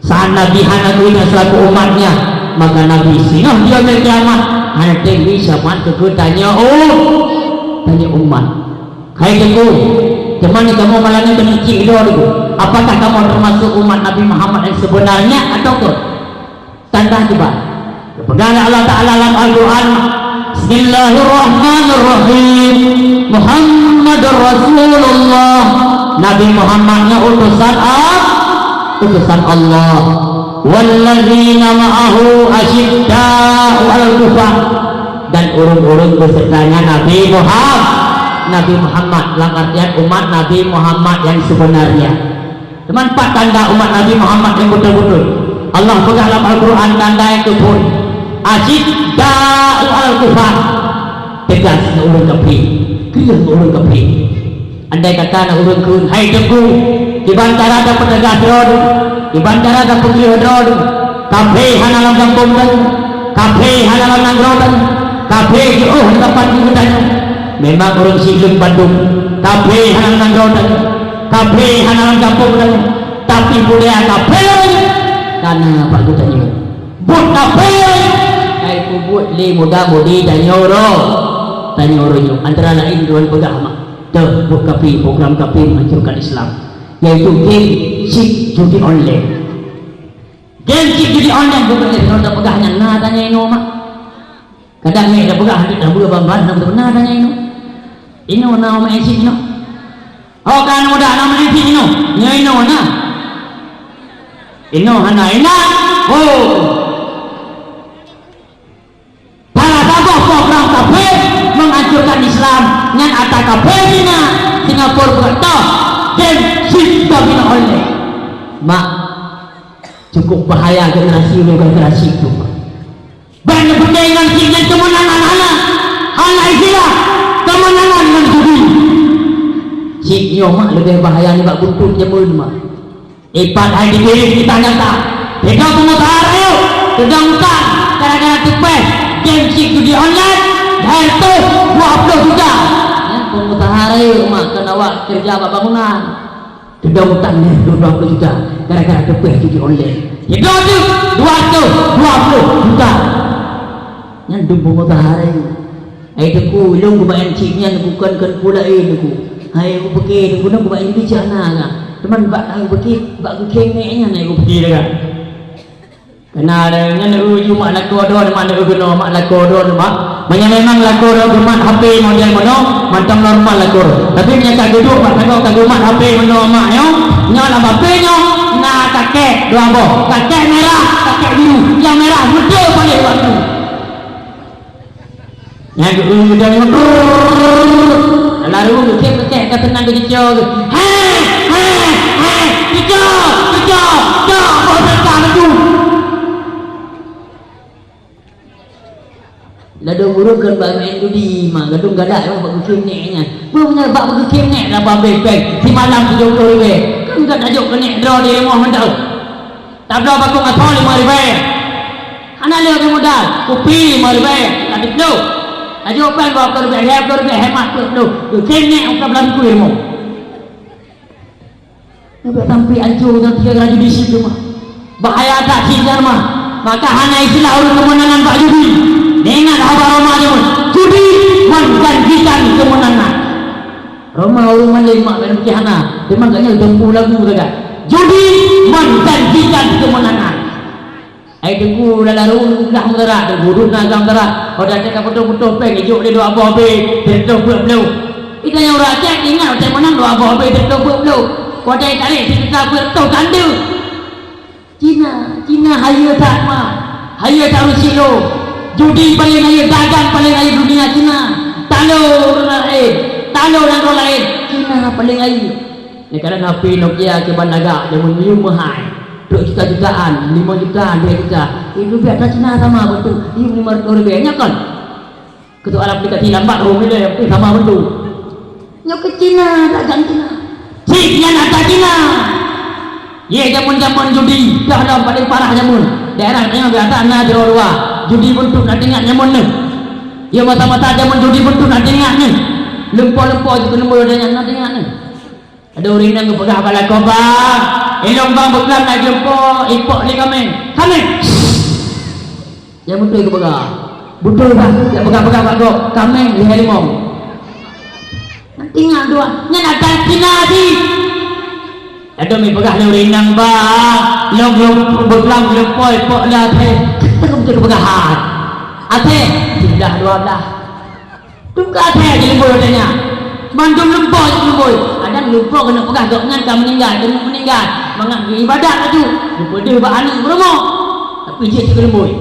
Saat Nabi hana akui selaku umatnya, maka Nabi singoh di yaumul kiamat hana neubri syafaat keu geutanyoe, oh, tanyoe umat. Hai Teungku, teuma kamoe malam nyoe keuneuk cit droe dulu. Apakah kamoe termasuk umat Nabi Muhammad yang sebenarnya ataukah? Tanda kiban. Geupeugah lé Allah Taala lam Al-Quran, "Bismillahirrahmanirrahim. Muhammadur Rasulullah." Nabi Muhammad nyan utusan A-, utusan Allah. "Wallazina ma'ahu asyidda'u 'alal kufar." Dan ureuëng-ureuëng beuseutanya Nabi Muhammad, Nabi Muhammad, lam artian umat Nabi Muhammad yang sebenarnya. Teuma pat tanda umat Nabi Muhammad yang beutôi-beutôi? Allah peugah lam Al-Quran tanda yang keupeuet, "Asyidda'u 'alal kufar." Tegas ngon ureuëng kafé, kreueh ngon ureuëng kafé. Andai kata na ureuëng kheun, "Hai Teungku, kiban cara tapeuteugas droe, kiban cara tapeukrieh droe, kafé hana lam gampông tanyoe, kafé hana lam nanggroe tanyoe, kafé jiôh lam teumpat geutanyoe." Memang ureuëng silueng bandum, kafé hana lam nanggroe tanyoe, kafé hana lam gampông tanyoe, tapi budaya kafé ka na bak geutanyoe. Buet kafé ka ipeubuet lé muda-mudi tanyoe uroe, tanyoe uroe nyoe. Antara laén droen peugah mak, toh buet kafé, program kafé menghancurkan Islam, yaitu game chip judi online. Game chip judi online bukan lé droen tapeugah nyan, na tanyoe inoe mak. Kadang nyoe tapeugah, hana tapeugah ban-ban, na beutôi na tanyoe inoe. Inoe na main chip inoe. Oh, ka aneuk muda na main chip inoe. Nyoe inoe na. Inoe hana inan. Oh. Salah saboh program kafé menghancurkan Islam, nyan ata kafé Cina, Singapura bukan toh, dan sistem ini oleh. Mak, cukup bahaya generasi ini, generasi itu. Ban neupeudeh ngon chip nyan keumeunangan hana, hana istilah keumeunangan ngon judi. Chip nyoe mak leubeh bahaya nibak buntut jameun mak. Ipat hai dipiléh kita nyata. Sidroe peungusaha rayeuk, sidroe utang gara-gara teupeh game chip judi online, dua ratus dua puluh juta. Nyan peungusaha rayeuk mak, kon awak keureuja bak bangunan. Sidroe utang nyan dua puluh juta gara-gara teupeh judi online. Sidroe teuk dua ratus dua puluh juta. Nyan dum peungusaha rayeuk. Hai Teungku, lôn kuba chip nyan bukon keu peue laén Teungku. Hai Teungku pike, Teungku lôn kuba chip nyan hana ka. Teuma bak hai Teungku pike, bak geukheng nek nyan hai Teungku pike dah ka. Keunan nyan eu ju mak lakoe droe, mak eu keunoe, mak lakoe droe mak. Meunyoe memang lakoe droe geumat H P model meunoe, mantong normal lakoe droe. Tapi meunyoe ka geuduek bak sagoe ka geumat H P meunoe mak nyoe, nyoe lam H P nyoe na kakek dua boh, kakek merah, kakek biru. Nyang merah beutôi paléng waktu. Nyang geu-, geu-, geu-, lalu geucek-geucek ka teunang geucok. Hei, hei, hei, geucok, geucok, cok, boh teuka laju. Ladôm Bukan bak main judi, ma, gadong gadak, bak geukhém nèk nyan. Beuh, nyan bak geukhém nèk dah babeh pèng. Simalam tujoh ploh ribèe. Kan ka tajok keu nèk droe di rumoh mantong. Tabloe bakong asoe limong ribèe. Hana lé lagèe modal, kupi limong ribèe, ka diploh. Tajok pèng dua ploh ribèe, lhèe ploh ribèe, hemat peuet ploh. Geukhém nèk uka blang kui rumoh. Nyoe bèk sampai ancô dan tiga raja di situ mah. Bahaya that cit nyan mah. Maka hana istilah ureueng keumeunangan bak judi. Ingat haba Roma jameun. Judi menjanjikan kemenangan. Roma ureueng malém mak keunan pih hana. Teuma gobnyan teumpu lagu sagai. Judi menjanjikan kemenangan. Ai teungku lam laru udah meudarat, teungku dum na agam darat. Pada teuka putôh-putôh pèng ijok lé dua boh B, sireutoh peuet ploh. Ita nyang ureueng Aceh ingat watèe meunang dua boh B sireutoh peuet ploh. Watèe tarek sireutoh peuet ploh tanda. Cina, Cina hayeue that ma. Hayeue that ureueng silo. Judi paleng hayeue, dagang paleng hayeue dunia Cina. Talo ureueng laén, talo nanggroe laén, Cina paleng hayeue. Nyan kadang H P Nokia kiban lagak jameun miyueb meuhai. Trok juta-jutaan, limong juta, dua juta. Itu biasa Cina sama betul. Yum lima ratus ribèe. Nyo kon. Keu soal aplikasi lambat, oh, bila yang penting sama betul. Nyo keu Cina, dagang Cina. Cik nyan ata Cina. Ye, jameun-jameun judi, dah lom paling parah jameun. Daerah tanyoe biasa na jaroe dua. Judi buntut na teuingat jameun nyoe. Ye, masa-masa jameun judi buntut na teuingat nyoe. Lumpo-lumpo jih keuneuk na teuingat nyoe. Adoe ureueng inong geupeugah bak lakoe, "Bang, ilôn bang beuklam na jumpo ipok lé kaméng." "Kaméng!" Nyang beutôi geupeugah. "Beutôi bang, jak peugah-peugah bak gob, kaméng lhèe limong." Nanti ngat dua, nyan ata Cina jih. Adoe mi peugah lé ureueng inong, "Bang, lôn, lôn beuklam jumpo ipok lé até." Kata beutôi geupeugah, "Até, sudah dua belas." Tungka até jileumbôi watèe nyan. Mandum lumpo jileumbôi. Kadang lumpo keuneuk peugah gobnyan ka meuninggai, keuneuk meuninggai. Mangat geuibadat laju. Geupeudeuh bak aneuk peurumoh. Tapi jeuet cit geuleumbôi.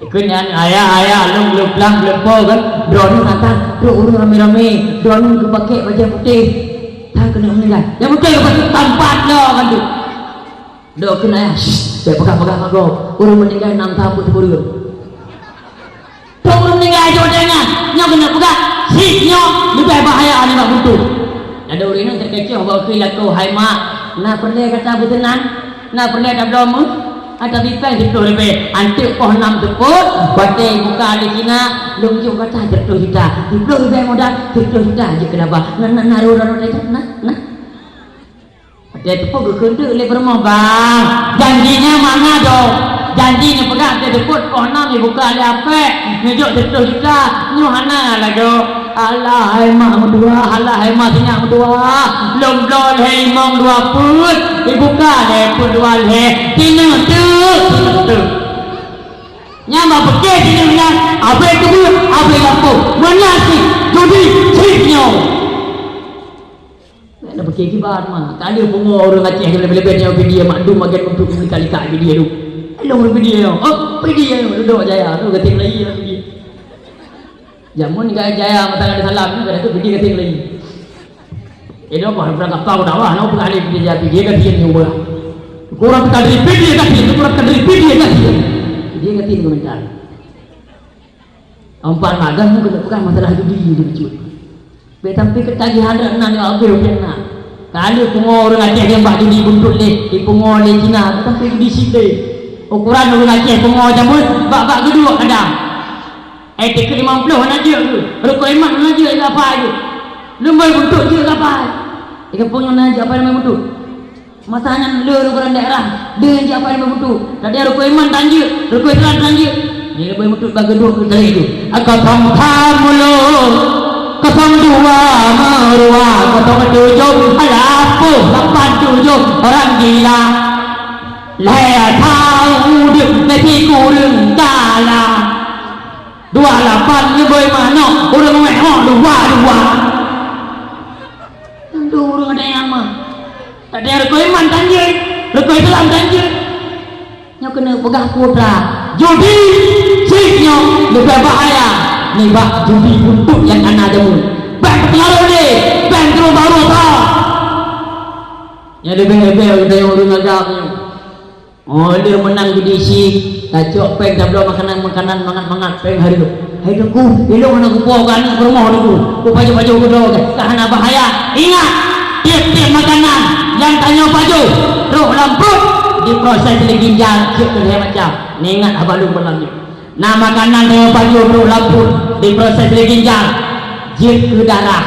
Ikheun nyan, "Ayah, ayah, lôn geuluplang geulumpo kan. Droeneuh na tan, trok ureueng ramé-ramé. Droeneuh geupakèk bajèe putéh. Tan keuneuk meuninggai." Nyang beutôi geupeugah tampat lo kan tu. Dok keunan, "Shh, bèk peugah-peugah bak gob. Ureueng meuninggai nam thôn peuet sikureueng." Dok ureueng meuninggai jih watèe nyan, nyoe keuneuk peugah, "Sit nyoe leubèh bahaya nibak buntut." Adoe ureueng inong teukecoh bak keu lakoe, "Hai mak, na peureulèe gata beuseunan? Na peureulèe tabloe meuh? Ata bipèng siploh ribèe, anteuk poh nam seupôt, watèe buka lé Cina, lôn jok gata siploh juta. Siploh ribèe modal, siploh juta jeuet keu laba. Na, na, na, na, na, na, na." Watèe teupeu geukheun teuk lé peurumoh, "Bang, janji nyan mana dong? Janji neupeugah watèe teupeu poh nam neubuka lé apek, neujok siploh juta, nyoe hana lagèe." "Alah hai mak meudua, alah hai mak sinyak meudua. Lôn bloe lhèe limong dua peuet, ibuka lhèe peuet dua lhèe, tineuk teuk, tineuk teuk." Nyan bak pike tineuk nyan, abéh keubeue, abéh lampôh. Meunan cit, judi, cit nyoe. Nak pakai kiban mah. Tak ada pungo ureueng Aceh leubeh-leubeh nyoe video mak dum makan untuk meulikat-likat video tu. Elong ureueng video nyoe. Oh, video nyoe duduk jaya tu gating lagi lah video. Jameun ka jaya masa ada salam ni, pada tu video gating lagi. Eh, dah bah, berangkat kau dah wah, nak buka ni video jadi, dia gating nyoe bah. Kurang tak ada video gating, kurang tak ada video gating. Dia gating komentar. Empat magang pun kena pegang masalah judi di Becut. Bèk sampai ketagihan rot nan nyoe abéh rupia na. Kalau pungo ureueng Aceh nyang bak judi buntut lé, dipungo lé Cina, sampai judi sip lé. Ukuran ureueng Aceh pungo jameun bak-bak geuduek kadang. Eh, tikeu limong ploh hana jeuet tu. Rukok iman hana jeuet, gapa aja. Leumbôi buntut jeuet gapa. Di kampung nyoe na jeuet apa nama buntut? Masa nyan le ureueng daerah, le nyang jiapai lé buntut. Tadi rukok iman tan jeuet, rukok Islam tan jeuet. Nyan lé buntut bak geuduek keu tadi tu. Kosong tham mulod, kosong dua meuruwa, kosong tujoh lampôh, lapan tujoh orang gila. Lhèe thôn udép lé sikureueng kala. Dua lapan nyoe bôi manok, ureueng meuhok dua-dua. Tentu ureueng ada nyang mah. Ada rukok iman tan jeuet, rukok Islam tan jeuet. Nyoe keuneuk peugah putra. Judi cit nyoe leubeh bahaya nibak judi buntut nyang hana jameun. Bèk peupengaruh lé, bèk terus baru tho. Nyoe leubeh-leubeh ureueng agam nyoe. Oh, lheueh meunang judi chip, tacok péng tabloe makanan-makanan mangat-mangat, péng hareuem. Hai Teungku, ilong hana kupo keu aneuk peurumoh Teungku. Kupajoh-pajoh keudroe, ka hana bahaya. Ingat, tiep-tiep makanan nyang tanyoe pajoh trok lam pruet diproses lé ginjal jeuet keu lhée macam. Neuingat haba lôn malam nyoe. Na makanan tanyoe pajoh trok lam pruet diproses lé ginjal jeuet keu darah.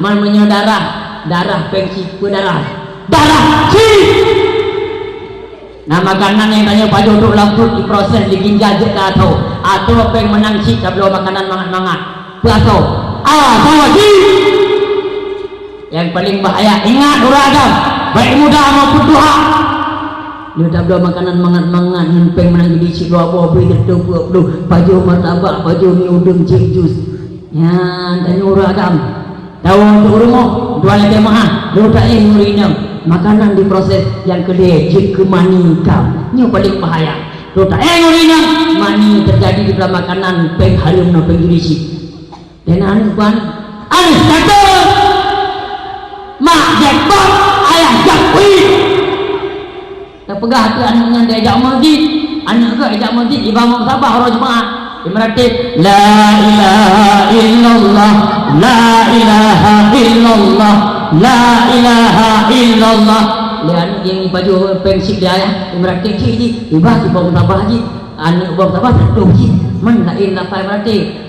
Man meunyoe darah, darah péng chip, peue darah? Darah chip! Na makanan nyang tanyoe pajoh trok lam pruet diproses lé ginjal jeuet keu asoe. Asoe péng meunang chip tabloe makanan mangat-mangat. Peue asoe? Asoe chip! Nyang paleng bahaya, ingat ureueng agam, baik muda maupun tuha. Nyoe tabloe makanan mangat-mangat ngon péng meunang judi chip dua boh, bri teutueng peuet ploh, pajoh martabak, pajoh mi udeueng, cék jus. Nyan tanyoe ureueng agam. Tawoe u rumoh, dua lakée meu'ah, lôn taéh ngon inong. Makanan diproses nyang keudeh jeuet keu mani kam. Nyoe paleng bahaya. Lôn taéh ngon inong, mani teujadi di dalam makanan, péng hareuem ngon péng judi chip. Dan aneuk ban, aneuk kata, mak jackpot, ayah jackpot. Tapeugah keu aneuk nyan dijak masjid, aneuk geuh dijak masjid, iba meusabbah uroe Jumat. Imeuratéb, la ilaha illallah, la ilaha illallah, la ilaha illallah. Lé aneuk nyang ipajoh péng chip lé ayah, imeuratéb cit jih, iba sibong sabbah jih, aneuk bong sabbah seutoh jih, man laén lafai meuratéb.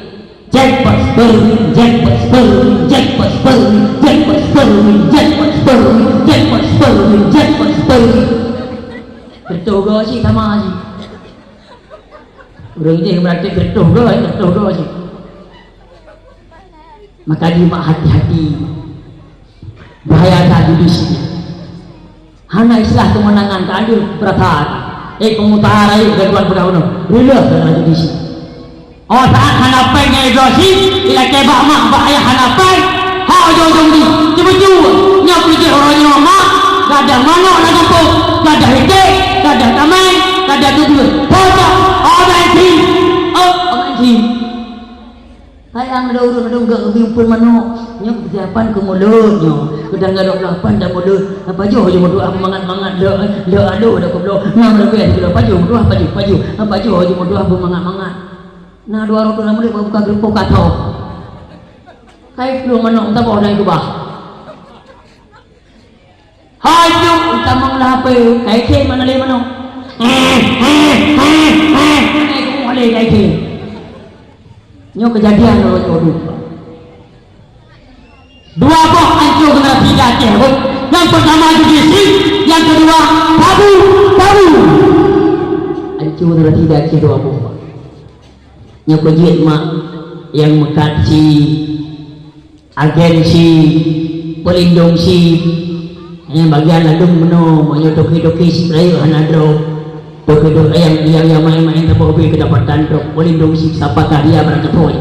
Jackpot Spermin, jackpot Spermin, jackpot Spermin, jackpot Spermin, jackpot Spermin, jackpot Spermin, jackpot Spermin. Beutôi goe cit sama cit. Ureueng jih berarti beutôi goe, beutôi goe cit. Maka jih mak hati-hati. Bahaya that judi chip nyan. Hana istilah keumeunangan, ka adil peurasaan. Eh, pemutar rayeuk dan tuan peugah bunoe. Reuloh keu judi chip. Oh, saat hana péng nyang idroe chip, ilakée bak mak, bak ayah hana péng. Ha ujong-ujong jih, cuba-cuba. Nyoe peujeuet uroe nyoe mak, gadoh manok lam gampông, gadoh iték, gadoh tameng, gadoh keudeueng. Pojok, oh, main chip. Oh, main chip. Sayang lé ureueng dong geuh geubieng phon manok. Nyoe keusiapan keu mulod nyoe. Keudang gadôh lapan dan mulod. Pajoh jih meudoá mangat-mangat lé, lé aloh dak keubloe. Nang leubeh keubloe pajoh meudoá pajoh, pajoh. Pajoh jih meudoá beumangat-mangat. Na dua droe na mulod buka geureupoh ka tho. Kai plueng manok meusaboh dan keubah. Hai tu, utamong lah apa? Kai khe mana lé manok? Heh, heh, heh, heh. Mana kamu ada kai khe? Nyoe keujadian lôn nyoe dua. Dua boh ancô generasi di Aceh rhot. Nyang peurtama judi chip, nyang keudua sabu, sabu. Ancô generasi di Aceh dua boh. Nyoe peujeuet mak nyang meukat chip, agen chip, peulindong chip. Nyang bagian ladôm meunoe, meunyoe toke-toke chip rayeuk hana droe. Toke-toke nyang, nyang, nyang main-main saboh bri keudapatan droe, peulindong chip sapa ka dia barang keutôi.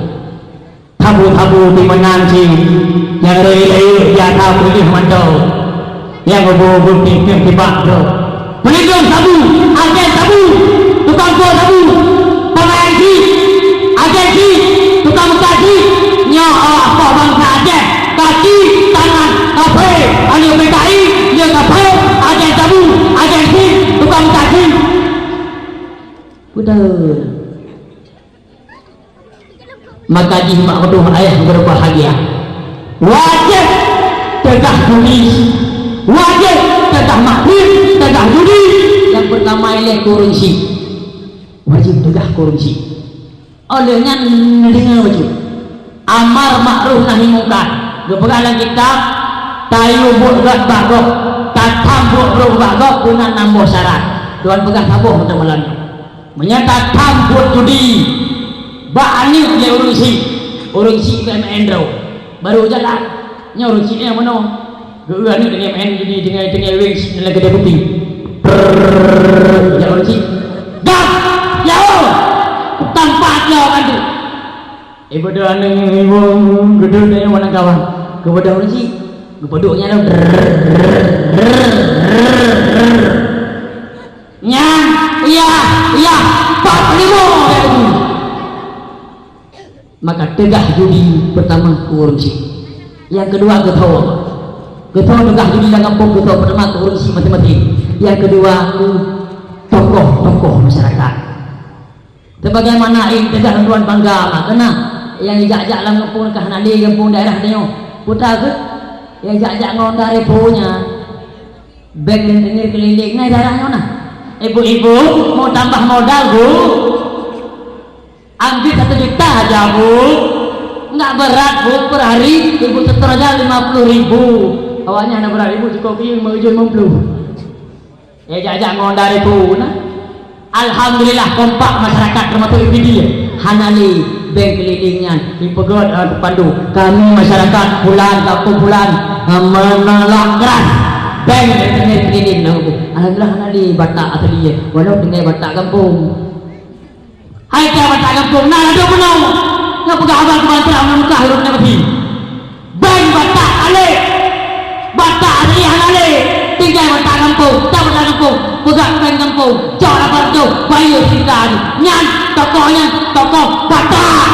Sabu-sabu di meunan chip, nyang rayeuk-rayeuk di ata peuléh mantong. Nyang ubu-ubu tiep-tiep tibak droe. Peulindong sabu, agen sabu, tukang po sabu, peumaén chip, agen chip, tukang meukat chip. Nyoe awak poh bansa Aceh, kaki, tangan, kaphé, aneuk P K I, dia kaphé, agen sabu, agen chip, tukang meukat chip. Beutôi. Maka jih mak meutuah ayah beubahgia. Wajéb teugah judi. Wajéb teugah maklum, teugah judi. Nyang peurtama ilée keu ureueng chik. Wajéb teugah keu ureueng chik. Óh lheueh nyan neudeungoe bacut. Amar makruf nahi mungkar. Geupeugah lam kitab, tayue buet gét bak gob, tatham buet brôk bak gob, keunan nam boh syarat. Tuhan peugah saboh meuteumeulan. Meunyoe tatham buet judi bak aneuk lé ureueng chik, ureueng chik bak meu'en droe, barô jalan. Nyoe ureueng chik nyang meunoe, geu-eu aneuk deungon meu'en judi, deungon, deungon weng chik dalam keudè kupi. Prrrrrrr, jak ureueng chik. Gam! Yaô! Tampak nyoe kan tu. Ibadah aneuk iwong geuduek nyoe wan kawan. Keupada ureueng chik, geupadôk nyan lom. Nyan, iya, iya, pat limo, ya, itu. Maka teugah judi peurtama keu ureueng chik. Nyang keudua geutho. Geutho teugah judi lam gampông, geutho peurtama keu ureueng chik maséng-maséng. Nyang keudua keu tong tokoh-tokoh masyarakat. Sebagaimana integah tuan bangga mak keunan nyang jak-jak lam gampông ka hana lé gampông daerah tanyoe. Peue ta keuh? Nyang jak-jak ngon dari punya. Bank rentenir keliling ngai daerah nyoe na. Ibu-ibu mau tambah modal, Bu? Ambil satu juta aja, Bu. Enggak berat, Bu, per hari ibu setor aja lima puluh ribu. Awaknyan hana berat, ibu cukup pieng meujeuet lima puluh. Ya, jak-jak ngon dari Bu na. Alhamdulillah, kompak masyarakat termasuk ibu dia. Hana lé bank keliling nyan dipeugöt, eh, terpandu. Kami masyarakat pulan, kampung pulan, eh, menolak keras bank rentenir keliling na, Bu. Alhamdulillah, hana lé Batak asli, walau tinggai Batak gampông. Hai ka Batak gampông, na ladôm bunoe. Nyoe peugah haba keubantuan lam muka hirup na beusi. Bank Batak alé. Batak asli hana lé. Tinggai Batak gampông, ta Batak gampông. Peugah bank gampông, cok lapan reutôh, bayeue sita nyan. Nyan tokoh nyan, tokoh Batak.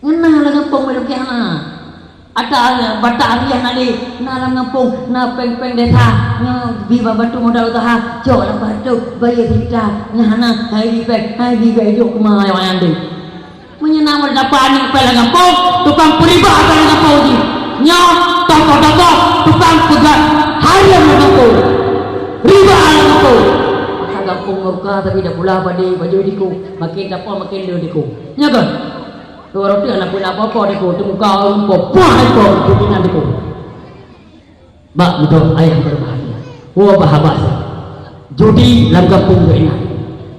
Nyan na lam gampông, bak lukée na. Ata Batak ariah na lé, na lam gampông, na péng-péng desa, nyoe bi bak bantu modal usaha, cok lam bantu, bayeue sita, nyan hana, hai bi péng, hai bi péng, jok keumah ayah ayah deh. Meunyoe na meudapa aneuk péng lam gampông, tukang peuriba péng lam gampông jih. Nyoe tokoh-tokoh tukang peugah hareuem lam gampông. Riba lam gampông. Masa gampông murka tapi dak pula padé bajôi diku, makin dapa makin le diku. Nyoe kan? Dua roti anak pun apa-apa deko, teumuka ureueng po, puah deko, pimpinan deko. Bak beudôh ayah berbahagia. Wo, bah haba sa. Judi lam gampông tu inan.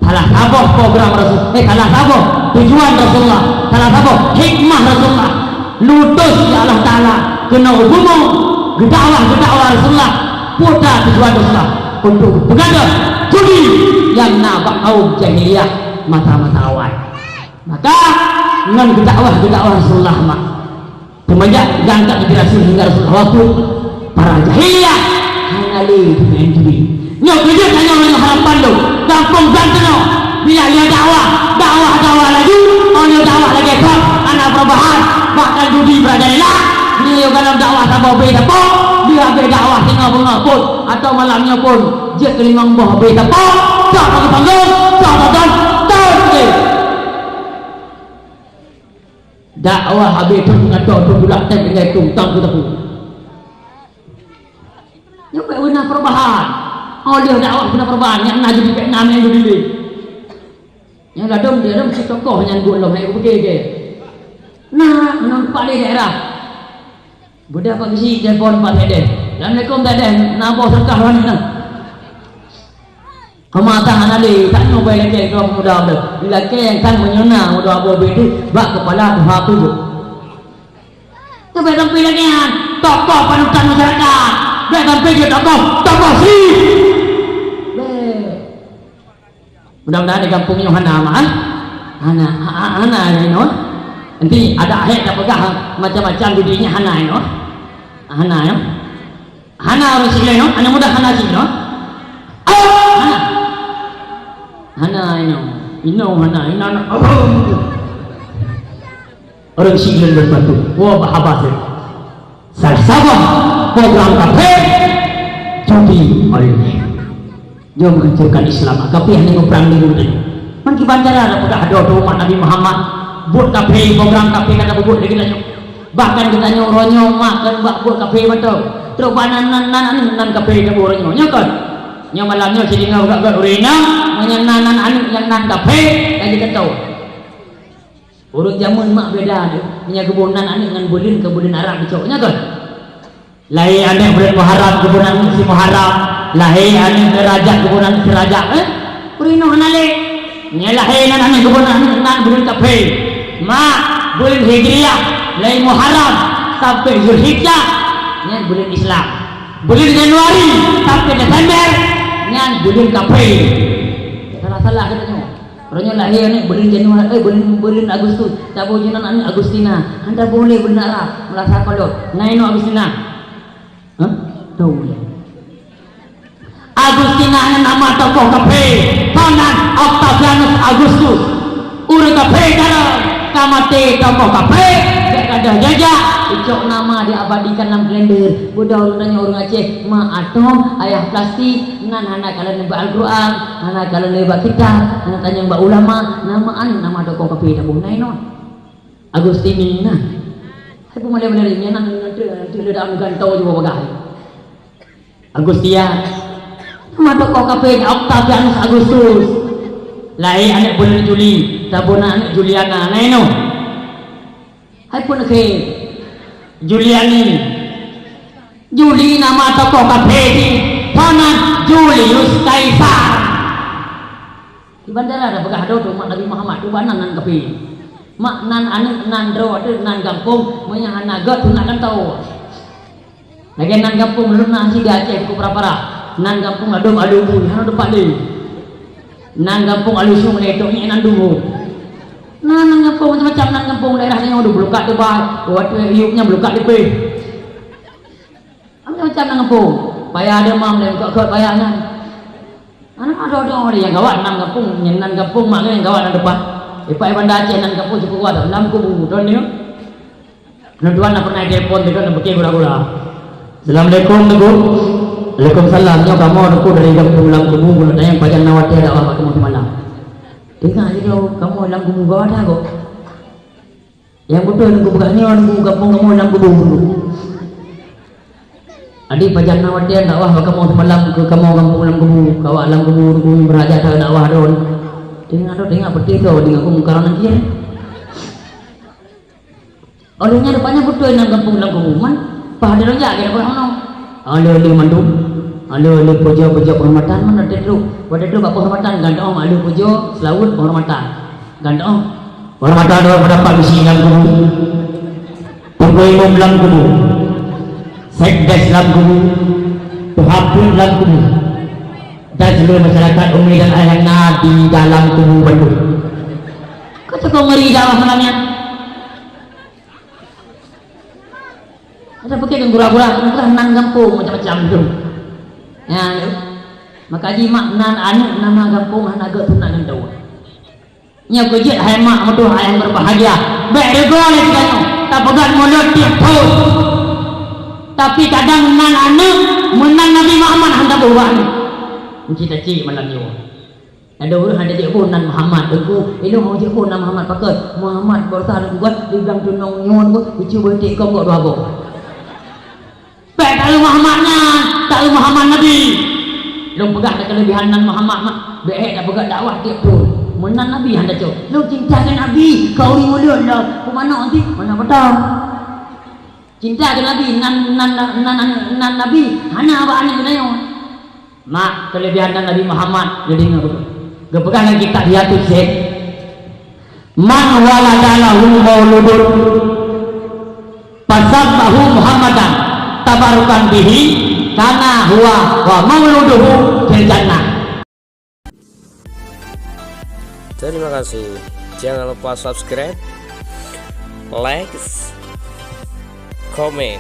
Salah saboh program Rasul, eh, salah saboh tujuan Rasulullah, salah saboh hikmah Rasulullah. Lutos ya Allah Taala keunoe bumoe geudakwah, geudakwah Rasulullah. Peue tujuan Rasulullah? Untuk peugadôh judi nyang na bak kaum jahiliyah masa-masa awai. Maka ngon geudakwah, geudakwah Rasulullah mak. Seumenjak geuangkat generasi hingga Rasulullah wafeuet, para jahiliyah hana lé jimaén judi. Nyoe keujeuet tanyoe nyoe harapan lôn, gampông Blang keunoe, bila lheueh dakwah, dakwah, dakwah laju, oh lheueh dakwah lagèe kon, hana perubahan, bahkan judi merajalela. Nyoe gohlom dakwah saboh bèe sapo, lheueh habéh dakwah singoh beungoh phôn, atau malam nyoe phôn, jeuet keu limong boh bèe sapo, cok bak panggong, cok bak ton, ton, ton. Dakwah habéh thon meungato thon bulak tem tinggai tung tam keu teupeu. Nyoe peuet beuna perubahan. Oh, lheueh dakwah beuna perubahan, nyang na jadi peuet nam nyang jadi lé. Nyang ladôm dia ladôm si tokoh nyan buet lom hai beutôi ke. Nah, nampak di daerah. Budak Pak Geuchik telepon Pak Saideh. "Assalamualaikum Saideh, na boh seukah lôn nyoe." Hama tang hana lé, tanyoe bai lakèe droe peumuda tu. Lakèe nyang kan meunyoe na muda boh beude bak keupala tuha tu. Teubai sampai lagèe nyan, tokoh panutan masyarakat. Bai sampai jeuet tokoh, tokoh si. Bèk. Mudah-mudahan di gampông nyoe hana, mak, eh? Hana, ha-, ha-, hana inoe. Nanti ada ahé tapeugah macam-macam judulnya hana inoe. Hana, ya. Hana ureueng syiek lé nyoe, aneuk muda hana syiek nyoe. Oh, hana. Hana inoe. Inoe hana, inoe hana. Oh. Ureueng syiek lé lôn bantu. Wo, bah haba syiek. Salah saboh program kafé judi online. Nyoe menghancurkan Islam. Kafé hana ngon prang di dunia. Man kiban cara dah peugah doa umat Nabi Muhammad. Buet kafé, program kafé ka tabuet lagèe nyoe. Bahkan geutanyoe uroe nyoe mak kon bak buet kafé mantong. Trok bak nan, nan, nan, nan, nan kafé tabuet uroe nyoe. Nyoe kon. Nyoe malam nyoe sideungoe gak-gak ureueng inong, meunyoe nan, nan aneuk nyang nan kafé, lagèe geutanyoe. Ureueng jameun mak beda deh, meunyoe geuboh nan aneuk ngon buleuen, keu buleuen Arab geucok, nyan kon? Lahé aneuk buleuen Muharram, geuboh nan aneuk si Muharram, lahé aneuk Rajab, geuboh nan aneuk si Rajab, eh? Ureueng inong hana lé. Meunyoe lahé nan aneuk geuboh nan aneuk nan buleuen kafé. Mak, buleuen Hijriah, lahé Muharram sampai Zulhijjah, nyan buleuen Islam. Buleuen Januari sampai Desember, nyan buleuen kafé. Salah-salah geutanyoe. Uroe nyoe lahé aneuk buleuen Januari, eh, buleuen, buleuen Agustus. Taboh jih nan aneuk Agustina. Hana boleh buleuen Arab. Meulasa kolot. Na inoe Agustina. Hah? Tahu. Agustina nyan nama tokoh kafé. Kon nan Octavianus Agustus. Ureueng kafé cara ka maté tokoh kafé. Bèk gadôh jajak. Cok nama diabadikan lam kalender. Beudôh ureuëng tanyong ureuëng Aceh, ma atong, ayah plastik, nan hana kalon bak Al-Quran, hana kalon bak kitab, hana tanyong bak ulama, nama aneuëk nama tokoh kafé taboh nai non. Agustina. Hai peumalée-malée nyan nan nanti nanti le dalam gantau juga bagah. Agustia. Nama tokoh kafé Octavianus Agustus. Lahé aneuëk buleuen Juli, taboh nan aneuëk Juliana, nai non. Hai pun khe. Juliani. Juli nama tokoh kafé di sana Julius Kaisar. Di bandara ada peugah do tu mak Nabi Muhammad tu bana nan kafé. Mak nan aneuëk nan droe nan gampông meunyo hana gét tu nak kantô. Lagée nan gampông lôn na sida Aceh buku para-para. Nan gampông ladom alu bui hana depak deh. Nan gampông alu sung le tok nyek nan dulu. Nah, nan gampông macam-macam nan gampông daerah nyoe dulu belukat debai. Waktu yub nya belukat dipeh. Macam-macam nan gampông. Payah ada mam le kok-kok payah nyan. Anak ada ada orang yang gawat nan gampông, yang nan gampông mak yang gawat nan depan. Ipak Banda Aceh nan gampông cukup kuat lam kubu don ni. Nang tuan na pernah telepon teuka na bukée gura-gura. Assalamualaikum Teungku. Waalaikumsalam. Nyoe kamoe Teungku dari gampông Lam Kubu, bunoe tanyong pajan na watée dakwah bak kamoe seumalam. Teuka jih kamoe Lam Kubu gawa dah kok. Yang beutôi Teungku peugah nyoe Teungku gampông kamoe Lam Kubu. Adik pajan na watée dakwah bak kamoe seumalam keu kamoe gampông Lam Kubu, kawak Lam Kubu Teungku beraja that dakwah don. Teuka tu teuka beutôi tu dengan aku muka orang kira. Oleh nyan rupanya beutôi nan gampông Lam Kubu man, paha deungon jak kira peunoh. Aleu-aleu mandum, aleu-aleu pujoe-pujoe penghormatan man ada dulu. Pada dulu bak penghormatan gandoe aleu pujoe, selawut penghormatan. Gandoe. Penghormatan dua pendapat bisi Lam Kubu. Teungku Imum Lam Kubu. Sekdes Lam Kubu. Peuhapit Lam Kubu. Dan seluruh masyarakat umi dan ayah na di dalam kubu bandum. Kau cakap ngeri dakwah malam nyan. Ada pakai kan gura-gura, gura nan gampông macam-macam tu. Ya, ya. Maka jimak nan aneuëk nama gampông hana geuh tu nak ngendau. Nyoe keu jeuet hai mak meutuah ayah berbahagia. Bék rego lé sigoe nyoe, tapeugah mulod tiep thon. Tapi kadang nan aneuëk meunan Nabi Muhammad hana boh aneuëk. Meucita cik malam nyoe. Ada ureuëng hana jeuet boh nan Muhammad, Teungku. Ilong hana jeuet boh nan Muhammad pakon. Muhammad beurasa lôn buet di blang tunong nyoe Teungku, cuba tik kong gok dua boh. Bék taeu Muhammad nyan, taeu Muhammad Nabi. Lôn peugah keulebihan nan Muhammad mak, bék hek tapeugah dakwah tiep thon. Meunan Nabi hana cok. Lôn cinta keu Nabi, kau ri mulut lom. Peumanok sih, manok beutong. Cinta keu Nabi nan nan nan nan, nan Nabi hana bak aneuëk geutanyoe. Mak, keulebihan nan Nabi Muhammad geudeungoe beutôi. Geupeugah lam kitab Hiyatus Syekh, "Man walada lahu mauludun fasammahu Muhammadan tabarukan bihi kana huwa wa mauluduhu fil jannah." Terima kasih. Jangan lupa subscribe, like, komen.